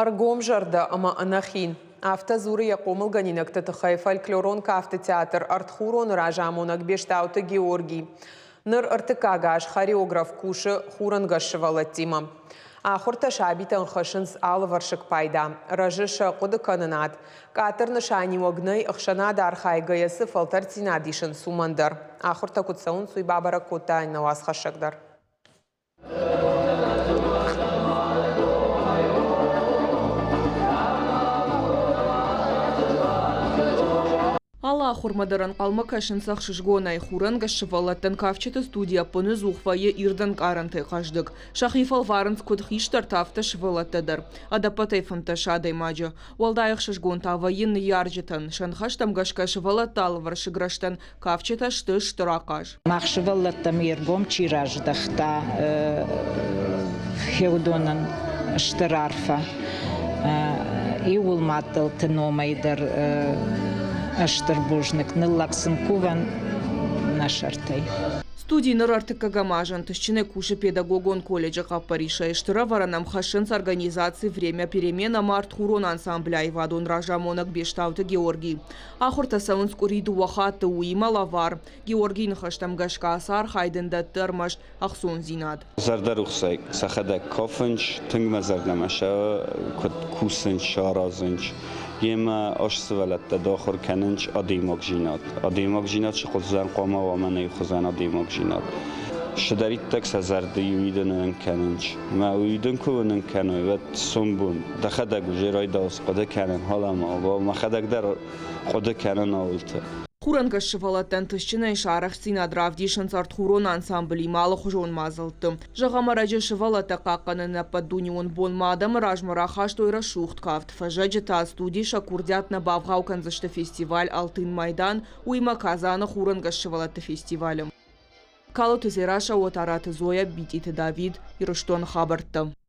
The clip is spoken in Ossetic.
Ӕргомзӕрдӕ ӕмӕ ӕнӕхин. Афтӕ дзуры йӕ хъомылгӕнинӕгты тыххӕй фольклорон кафты театр «Ӕртхурон-ы» разамонӕг Бестауты Георгий. Ныр ӕртыккаг аз хореограф кусы хурӕнгӕс сывӕллӕттимӕ. Ахуыртӕ сабитӕн хӕссынц алывӕрсыг пайда, рӕзы сӕ хъуыдыкӕнынад. Къаддӕр нысаниуӕг нӕй ӕхсӕнады архайгӕйӕ цы фӕлтӕрддзинад исынц, уымӕн дӕр. Ахуыртӕ куыд цӕуынц, уый бабӕрӕг кодта иннӕ уацхӕссӕг дӕр. Алы ахуырмӕ дӕр ӕнхъӕлмӕ кӕсынц ӕхсызгонӕй. Хурӕнгӕс сывӕллӕттӕн кафджыты студи ӕппынӕдзух вӕййы ирд ӕнкъарӕнтӕй хъӕздыг. Сӕхи фӕлварынц куыд хистӕртӕ, афтӕ сывӕллӕттӕ дӕр. Ӕдӕппӕтӕй 15 адӕймаджы. Уӕлдай ӕхсызгон та вӕййы ныййарджытӕн. Сӕ ныхӕстӕм гӕсгӕ сывӕллӕтты алывӕрсыг рӕзтӕн кафджытӕ сты стыр ахъаз. Мах сывӕллӕттӕм йе ргом чи раздӕхта, уыдонӕн стыр арфӕ. Иууыл маддӕлты номӕй дӕр стыр бузныг, ныллӕг сын кувӕн нӕ сӕртӕй. Студи ныр ӕртыккӕгӕм аз ӕнтыстджынӕй кусы педагогон колледжы хъӕппӕрисӕй. Стыр ӕвӕрӕн ӕм хӕссынц организаци «Время перемен» ӕмӕ ӕртхурон ансамблы аивадон разамонӕг Бестауты Георгий. Ахуыртӕ цӕуынц къуыри дыууӕ хатты, уыимӕ лӕвар. Георгийы ныхӕстӕм гӕсгӕ ацы архайд ын дӕтты ӕрмӕст ӕхцондзинад. Зӕрдӕрухсӕй сӕхӕдӕг кафынц, тынг мӕ зӕрдӕмӕ сӕ куыд кусынц, аразынц. Йемӕ ас сывӕллӕттӕ дӕр ахуыр кӕнынц адӕймагдзинад. Адӕймагдзинад цы хуызӕн хъуамӕ уа, мӕнӕй хуызӕн адӕймагдзинад. Цыдӕриддӕр сӕ зӕрды уидын кӕнынц. Мӕ уидын куы уынын кӕной, уӕд сомбон дӕхӕдӕг уже райдаус хъуыды кӕнын, халӕма, мӕхӕдӕг дӕр хъуыды кӕнын ауылты. Хурӕнгӕс сывӕллӕттӕн тысджынӕй сӕ арӕхстдзинад равдисынц ӕртхурон ансамблимӕ алыхуызон мадзӕлтты. Зӕгъӕм, ӕрӕджы сывӕллӕттӕ хъахъхъӕныны ӕппӕтдунеон бонмӕ адӕмы размӕ рахастой рӕсугъд кафт. Фӕззӕджы та студи сӕ курдиат нӕ бавгъау кӕндзысты фестиваль «Алтын Майдан», уыимӕ Казаны хурӕнгӕс сывӕллӕтты фестивалы. Калоты Дзерассӕ, Отараты Зоя, Битъиты Давид, Ирыстоны хабӕрттӕ.